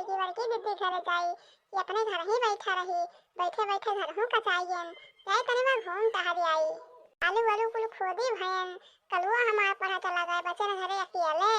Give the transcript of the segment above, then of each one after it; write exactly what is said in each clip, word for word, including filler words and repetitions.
कि बड़की दीदी घरे जाई, कि अपने घर ही बैठा रही, बैठे बैठे घर हूँ कचाइयन, जाई तनी बार घूम टहर आई। आलू वालू कुल खोदी भयन, कलुआ हमार पढ़ा चला गए, बचन घरे अकेले,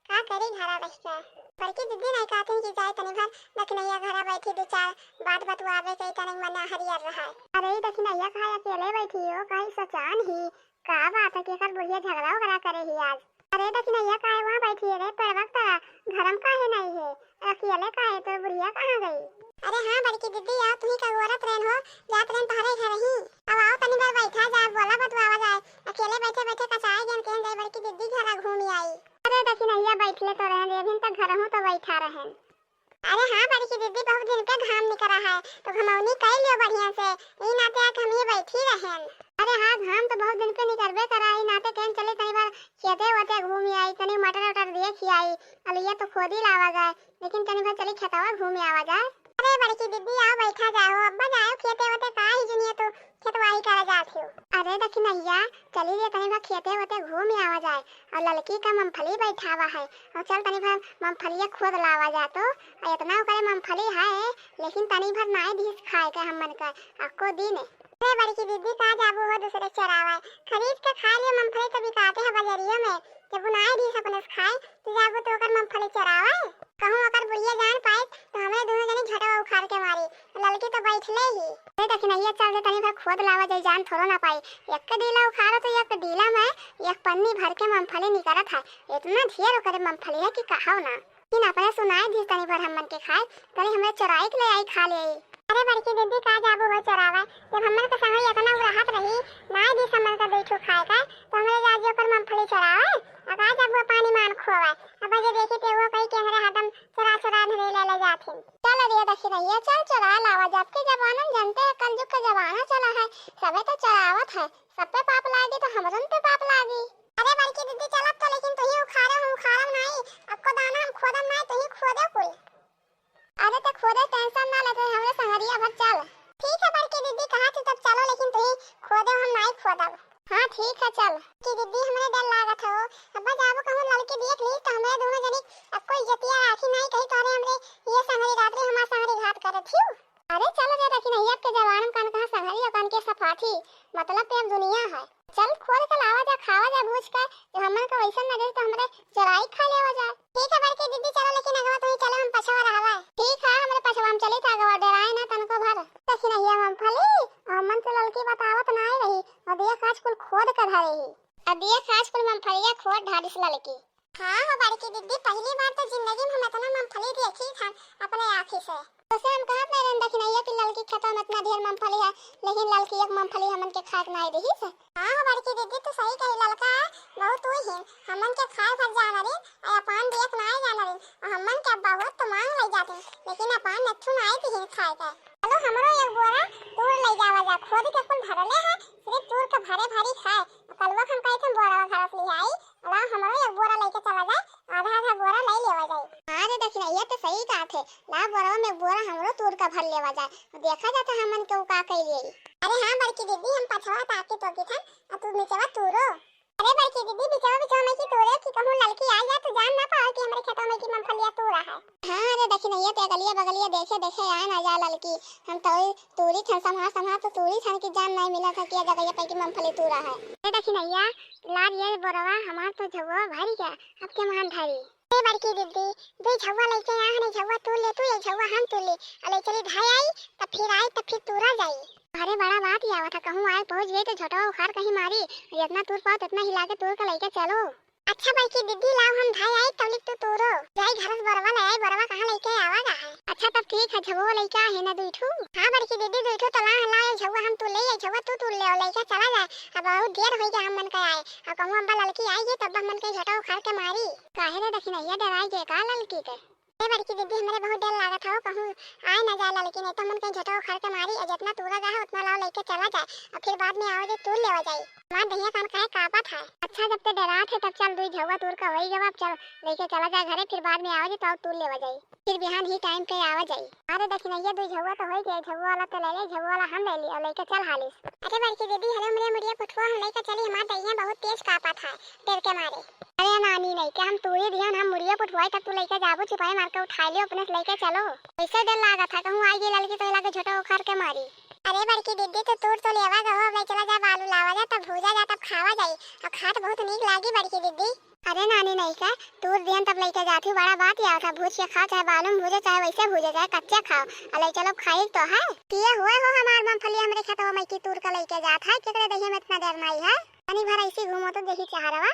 का करी घरा रह के। बड़की दीदी नहीं कहती कि जाई तनी भर दखिनैया घरा बैठी, दो चार बात बतुआवे के, तनी मना हरियर रहा। अरे ई दखिनैया कहा अकेले बैठी हो, कहीं सचान ही, का बात है कि एकर बुढ़िया झगड़ा वगड़ा करे ही आज? अरे दखिनैया काहे वहाँ बैठी है रे, पेड़वा के तरा, घरम काहे नहीं है? अकेले काहे, तोर बुढ़िया कहाँ गई? अरे हाँ बड़की दीदी, आओ तुही का गोरत रहन हो, जात रहन तोहरे घर ही। अब आओ तनी भर बैठा जा, बोला बतुआवा जाए। अकेले बैठे बैठे कचाए गन केहन जाए बड़की दीदी घरा घूमी आई। अरे दखिनैया बैठले तो रहन रे, अभिन तक घर हूँ तो बैठा रहन। अरे हाँ बड़की दीदी, बहुत दिन के घाम निकरा है, तो घमौनी कई लियो बढ़िया से। ई नाते आके हम ये बैठी रहेन। अरे हाँ, घाम तो बहुत दिन पे निकरबे करा, ई नाते कहन चली तनी बार खेते वेते घूमी आई, तनी मटर वटर देखी आई। अलुइया तो खोदी लावा जाए, लेकिन तनी बार चली खेतवा घूमी आवा जाए। अरे बड़की दीदी, आओ बैठा जाओ, अब्बा जाओ खेते वेते, का ही जुनिया तू खेतवाही करा जात हो। अरे दखिनैया, चली रे तनी बार खेते वेते घूमी आवा जाए। और ललकी का मूंगफली बैठावा है, और चल तनी भर मूंगफलिया खोद लावा जा तो। और इतना ओकरे मूंगफली है, लेकिन तनी भर नाई दिस खाए के हमन का अक्को दिन। अरे बड़की दीदी, का जाबू हो दूसरे चरावे? खरीद के खा लियो, मूंगफली तो बिकाते हैं बजरियों में। जब नाई दिस अपने से खाए, तो जाबू तो ओकर मूंगफली चरावे। कहूँ ओकर बुढ़िया जान पाए, तो हमरे दोनों जने झटवा उखाड़ के मारी। ललकी तो बैठले ही। अरे दखिनैया, चल दे तनी भर खोद लावा जाए, जान थोड़ो ना पाई। एक डीला उखाड़ो तो एक डीला में एक पन्नी भर के मूंगफली निकरत है। इतना ढेर ओकरे मूंगफली है कि कहो ना। लेकिन अपने सुनाए दिस तनी भर हमन के खाए, तनी हमरे चोराई के ले आई खा ले आई। अरे बड़की दीदी, का जाबू हो चोरावे? जब हमन के संगे इतना उड़ाहत रही, नाई दिस हमन का बैठो खाए का, तो हमरे जाजी ओकर मूंगफली चोरावे। अब का जाबू पानी मान खोवे। अब जे देखी ते वो कही कि हमरे हरदम चोरा चोरा धरे ले ले जात हिन। चल रे दखिनैया, चल चोरा लावा जा। अब के जमाना में जानते हैं, कलयुग का जमाना चला है, सबे तो चोरावत है। सब पे पाप लागी तो हमरन पे पाप लागी। अरे बड़की दीदी, चलब तो लेकिन तुही उखाड़ो, हम उखाड़ब नाई। अक्को दाना हम खोदब नाई, तुही खोदो कुल। अरे ते खोदे tension ना लेते, हमरे संगरिया भर चल। ठीक है बड़की दीदी, कहा थी तब चलो, लेकिन तुही खोदो, हम नाई खोदब। हाँ ठीक है चल। कि दीदी हमरे डर लागत हो, अब्बा जाबो कहूँ ललकी देख ली तो हमरे दोनों जनी अक्को इज्जतिया राखी नाई, कही तोरे हमरे ये संगरी रात रे हमार संगरी घात करत हियो। अरे चल रे दखिनैया, अब के जमाना में कन कहाँ संगरी और कन के सफाठी, मतलब पे अब दुनिया है। चल खोद के लावा जा, खावा जा भूज के, जो हमन का वैसन ना दे तो हमरे चोराई खा लेवा जाए। ठीक है बड़की दीदी, चलो लेकिन अगवा तुही चलो, हम पछवा रहवा। ठीक है, हमरे पछवा हम चली था अगवा, डराए ना तनको भर। दखिनैया मूंगफली, हमन से ललकी बतावत ना आई रही, और देख आज कुल खोद के धरे ही। अब देख आज कुल मूंगफलिया खोद ढालिस ललकी। हाँ हो बड़की दीदी, पहली बार तो जिंदगी में हम इतना मूंगफली देखी था अपने आँखी से। उसे हम कहत नहीं रहन दखिनैया कि ललकी खेतवा में इतना ढेर मूंगफली है, लेकिन ललकी एक मूंगफली हमन के खाए के नाई दिहिस। हाँ हो बड़की दीदी, तू सही कही, ललका बहुत तू ही हमन के खाए भर जाना रे, और अपान दिए के नाई जाना रे, और हमन के बहुत तो मांग ले जाते, लेकिन अपान नथु नाई दिहिन खाए के। चलो हमरो एक बोरा तूर ले जावा जा, खोद के कुल भरले है, सिर्फ तूर के भरे भरी खाए। कलवा हम कहे थे बोरा घर से ले आई, अला हमरो एक बोरा लेके चला जाए, आधा आधा बोरा ले लेवा जाए। हाँ रे दखिनैया, तो सही कहा थे, ला बोरा में बोरा हमरो तूर का भर लेवा जाए, देखा जाता हमन के उ का कह ले। अरे हाँ बड़की दीदी, हम पछवा ताकि तो की थन, आ तू निचवा तूरो। अरे बड़की दीदी, बिचवा बिचवा में की तूरे कि कहूँ ललकी आ जा, तू जान ना पावे कि हमरे खेतवा में की मूंगफलिया तूरा है। हाँ रे दखिनैया, ते अगलिया बगलिया देखे देखे आए ना जा ललकी, हम तो तूरी थन, संभार संभार तो तूरी थन कि जान नहीं मिला था कि ये जगह पे की मूंगफली तूरा है। ए दखिनैया, लाद ये बोरवा, हमार तो झउवा भरी गया, अब के मान धरी। ए बड़की दीदी, दे झउवा लेके आ, हने झउवा तू ले, तू ये झउवा हम तू ले, अले चली धाई आई, तब फिर आई, तब फिर तूरा जाई। अरे बड़ा बात ही आवत है, कहूँ आए पहुँच गई तो झटवा उखाड़ कहीं मारी, जितना तूर पाओ उतना हिला के तूर के लेके चलो। अच्छा बड़की दीदी, लाओ हम धाई आई, तौलिक तू तूरो। जाई घर से बोरवा ले आई, बोरवा कहाँ लेके आवा गा है। अच्छा तब ठीक है, झउवा लेके आ है ना दुई ठू। हाँ बड़की दीदी, दुई ठू तो ला, ला ये झउवा हम तू ले, ये झउवा तू तू ले, लेके चला जाए। अब बहुत देर हो गया हम मन के आए, अब कहूँ अम्बा ललकी आई गई तब हम मन के झटवा उखाड़ के मारी। काहे रे दखिनैया, डराई गए का ललकी के? ए बड़की दीदी, हमरे बहुत डर लागत हौ, कहूँ आए ना जाए ललकी, नहीं तो हमन कहीं झटवा उखाड़ के मारी, और जितना तूरा गा है उतना लाओ लेके चला जाए, और फिर बाद में आओ जे तूर लेवा जाई। हमार दहिया कान काहे कांपत है। अच्छा जब ते डरात है तब चल दुई झउवा तूर का वही गवा, अब चल लेके चला जाए घरे, फिर बाद में आओ जे तो तूर लेवा जाई। फिर बिहान ही टाइम पे आवा जाई। अरे दखिनहिया, दुई झउआ तो होइ गए, झउआ वाला तो ले ले, झउआ वाला हम ले ली और लेके चल हालिस। अरे बड़की दीदी, हले हमरे मुड़िया पुठवा हम लेके चली, हमार दहिया बहुत तेज कांपत है डर के मारे। अरे नानी, नहीं के हम तूरी दिहन, हम मुड़िया पुठवाई तब तू लेके जाबू, चिपाई मार के उठाई लियो, अपने से लेके चलो। वैसे डर लागत है, कहूँ आई गई ललकी तो लागे झोटा उखाड़ के मारी। अरे बड़की दीदी, तो तूर तो लेवा गहो, अब ले चला जा, बालू लावा जा, तब भूजा जा, तब खावा जाई। अब खात बहुत नीक लागी बड़की दीदी। अरे नानी, नहीं का तूर दिहन तब लेके जात ही, बड़ा बात या था, भूज के खाओ, चाहे बालू में भूजे, चाहे वैसे भूजे, चाहे कच्चा खाओ, और ले चलो खाई तो है। किए हुए हो हमार मूंगफली हमरे खेतवा में की तूर का लेके जात है, केकरे दहिया में इतना डर नहीं है। तनी भर ऐसी घूमो तो देखी चेहरवा,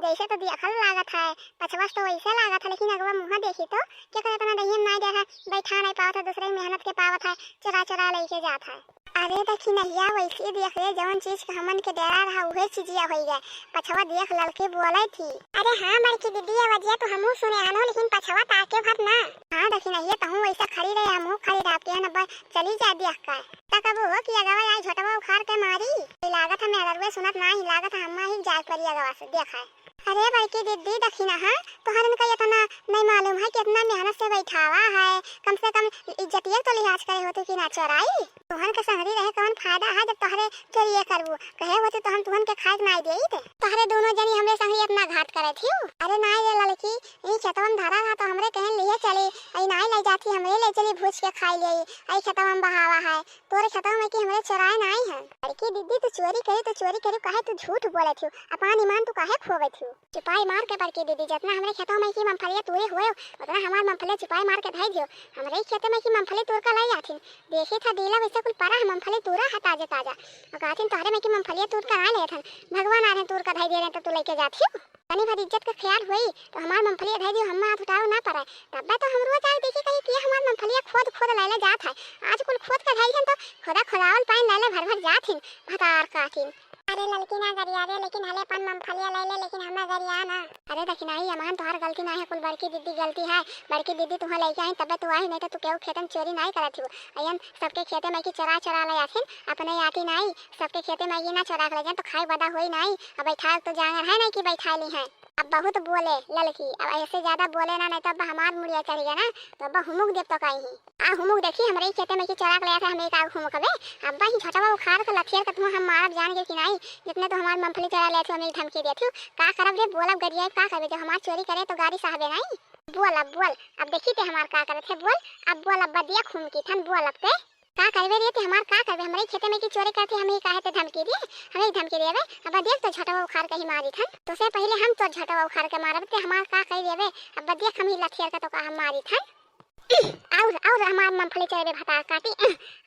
जैसे तो देखल लागत है, पछवा से तो वैसे लागत है, लेकिन अगवा मुँह देखी तो केकरे इतना दहिया में नहीं डर है, बैठा नहीं पावत है, दूसरे की मेहनत के पावत है, चुरा चुरा लेके जात है। अरे दखिनहिया, वैसे देख रे, जवन चीज के हमन के डरा रहा, उहे चीजिया होई गए। पछवा देख ललकी बोले थी। अरे हाँ बड़की दीदी, ये वजिया तो हमहू सुने आनो, लेकिन पछवा ताके भर ना। हाँ दखिनहिया, तहूँ वैसे खड़ी रहे, हमहू खड़ी रह के न बस चली जाए देख के। तक अब हो कि अगवा आई झोटवा उखाड़ के मारी। ई लागत है मेहररुए सुनत नाही, लागत है हम्मा ही जाए परी अगवा से, देख है। अरे बड़की दीदी, दखिनहा, तोहरन का इतना नहीं मालूम है कि इतना मेहनत से बैठावा है, कम से कम इज्जतिया तो लिहाज करे होतू कि ना चोराई। तोहन के संगरी रहे कवन फायदा है जब तोहरे चोरिये करबू, कहे होतू तो हम तुहन के खाए के नाई देइत। तोहरे दोनों जनी हमरे संगे इतना घात करे थियू। अरे नाई रे ललकी, ई खेतवा में धरा रहा तो हमरे कहन लिहे चली, ई नाई ले जाती, हमरे ले चली भूज के खाई लेई, ई खेतवा में बहावा है। तोरे खेतवा में कि हमरे चोराए नाई है। बड़की दीदी, तू चोरी करे तो चोरी करे, काहे तू झूठ बोले थियू, अपन ईमान तू काहे खोवे थियू? चुपाई मार के बड़की दीदी, जितना हमरे खेतवा में की मूंगफलिया तूरे हुए, उतना हमार मूंगफलिया चुपाई मार के धई दियो। हमरे ही खेते में की मूंगफली तूर का लाई आथिन। देखी था डीला वैसे कुल परा है, मूंगफली तूरा है ताजे ताजा। और कहथिन तोहरे में की मूंगफलिया तूर का ना ले थन, भगवान आ रहे तूर का धई दे रहे तो तू लेके जात हियो। तनी भर इज्जत का ख्याल होई तो हमार मूंगफलिया धई दियो, हम्मा हाथ उठावे ना पड़े। तब्बे तो हमरो जाए देखी कही कि हमार मूंगफलिया खोद खोद लैले जात है। आज कुल खोद के धई हन तो खोदा खोदावल पाइन लैले भर भर जात हिन, भतार काटिन। अरे ललकी ना गरिया रे, लेकिन हले अपन मूंगफलिया ले ले, लेकिन हमें गरिया ना। अरे दखिनाही अमान, तोहार गलती ना है, कुल बड़की दीदी गलती है। बड़की दीदी तुहाँ लेके आई तबे तू आई, नहीं तो तू केहू खेतन चोरी नहीं करत हियो। अयन सबके खेते में की चोरा चोरा ले आथिन, अपने आती नहीं, सबके खेते में की ना चोरा के ले जाए तो खाई बदा होई नहीं। अब बैठा तो जांगर है नहीं कि बैठा ली है। अब बहुत बोले ललकी, अब ऐसे ज्यादा बोले ना, नहीं तो अब हमार मुड़िया चढ़ गया ना, तो अब हुमुक देब तो कहीं। आ हुमुक देखी, हमरे ही खेते में की चोरा के ले आथे, हमें का हुमुक हबे। अब्बा ही झटवा उखाड़ के लथियर के तुहाँ हम मारब जान के कि नाई, जितने तो हमार मूंगफली चोरा ले आथे, हमें धमकी देत हूँ। का करब रे, बोलब गरिया, का करबे, जब हमार चोरी करे तो गारी सहबे नाई। बोल अब बोल, अब देखी ते हमार का करत है, बोल। अब बोल, अब्बा देख हुमुकी थन, बोल अब ते। का करबे रे ते हमार, का करबे, हमरे ही खेते में की चोरी करते, हमें ही काहे ते धमकी दे, हमें ही धमकी देबे। अब्बा देख तो झटवा उखाड़ के ही मारी थन, तो से पहले हम तो झटवा उखाड़ के मारब, ते हमार का कर देबे। अब्बा देख हम ही लथियर के तो का हम मारी थन। और, और हमार मूंगफली चोरैबे भतार काटी,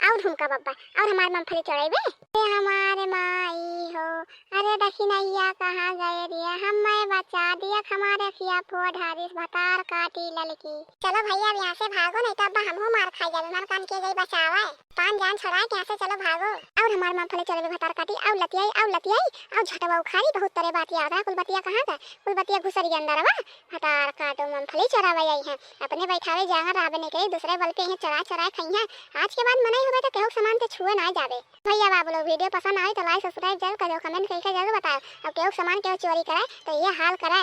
और हुमका बब्बा, और हमार मूंगफली चोरैबे। ए हमार माई हो, अरे दखिनैया कहाँ गए रे, हमें बचा दिया, हमारे खिया फोड़ हारिस भतार काटी ललकी। चलो भैया, अब यहाँ से भागो, नहीं तो अब्बा हमहू मार खाई जाबे, हमार कान के जाई बचावा। पान जान छोड़ा के यहाँ से चलो भागो। और हमार मूंगफली चोरैबे भतार काटी, और लतियाई, और लतियाई, और झटवा उखाड़ी, बहुत तरे बात याद है, कुल बतिया कहाँ का, कुल बतिया घुसरी अंदर बा। भतार काटो मूंगफली चोरावे आई हैं, अपने बैठावे जांगर रहबे नहीं करे, दूसरे बल पे इहे चोरा चोरा खइहें। आज के बाद मनई होबे तो केहू के सामान ते छुए ना जाबे। भैया बाबू लोग, video पसंद आए तो like subscribe जरूर करो, comment करके जरूर बताओ। अब केहू के सामान केहू चोरी करे तो ये हाल करे।